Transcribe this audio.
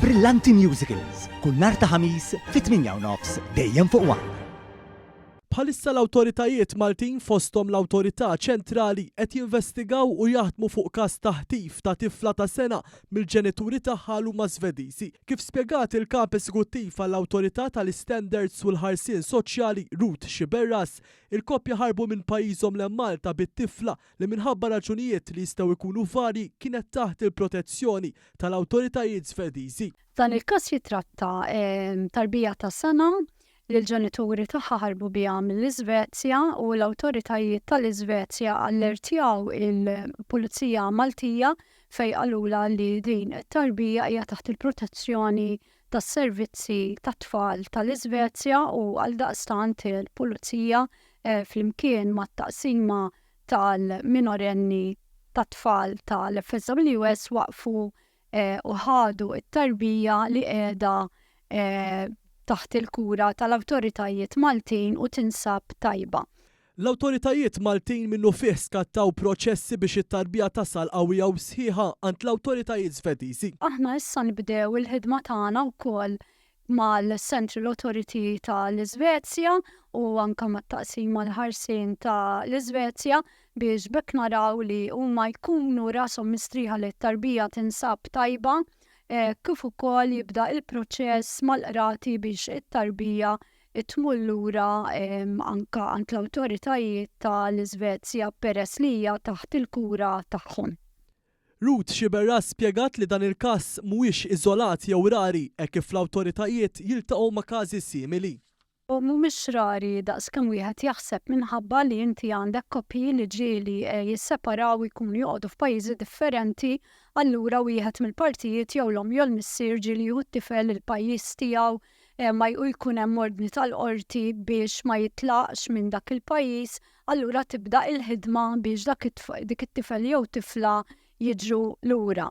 Brillanti Musicals, kull nhar ta' Ħamis fit-8 u nofs dejjem fuq One. Bħalissa l-awtoritajiet Maltin fosthom l-Awtorità Ċentrali qed jinvestigaw u jaħdmu fuq każ ta' ħtif ta' tifla ta' sena mill-ġenituri tagħha l huma Svediżi. Kif spjegat il-Kap Eżekuttiv għall-Awtorità tal-Istandards u l-Ħarsien Soċjali Ruth Sciberras, il-koppja ħarbu minn pajjiżhom lejn Malta bit-tifla li minħabba raġunijiet li jistgħu jkunu varji kienet taħt il-protezzjoni tal-awtoritajiet Svediżi. Dan il-każ jitratta tarbija ta' sena li l-ġenituri tagħha ħarbu biha mill-Iżvezja u l-awtoritajiet tal-Iżvezja allertjaw il-Pulizija Maltija fejn qalulha li din it-tarbija hija taħt il-protezzjoni tas-servizzi tat-tfal tal-Iżvezja u għaldaqstant il-Pulizija flimkien mat-taqsima tal-minorenni tat-tfal tal-FSWS waqfu u ħadu t-tarbija li qiegħda taħt il-kura tal-awtoritajiet Maltin u tinsab tajba. L-awtoritajiet Maltin minnufih skattaw proċessi biex it-tarbija tasal qawwija u sħiħa għand l-awtoritajiet Svediżi. Aħna issa nibdew il-ħidma tagħna wkoll mal-Central Authority ta' l-Iżvezja u anke mat-Taqsima l-Ħarsien ta' l-Iżvezja biex b'hekk naraw li huma jkunu rashom mistrieħa li t-tarbija tinsab tajba kif ukoll jibda il-proċess mal-qrati biex it-tarbija tmur lura anke għand l-awtoritajiet ta' l-Iżvezja peress li hija taħt il-kura tagħhom. Ruth Sciberras spjegat li dan il-każ mhuwiex iżolat jew rari hekk kif l-awtoritajiet jiltaqgħu ma' każi simili. Mhumiex rari daqs kemm wieħed jaħseb minħabba li inti għandek koppji li ġieli jisseparaw u jkunu joqogħdu f'pajjiżi differenti, allura wieħed mill-partijiet jew l-omm jew l-missier ġieli jieħu t-tifel il-pajjiż tiegħu ma u jkun hemm ordni tal-qorti biex ma jitlaqx minn dak il-pajjiż, allura tibda il-ħidma biex dak dik it-tifel jew tifla jiġu lura.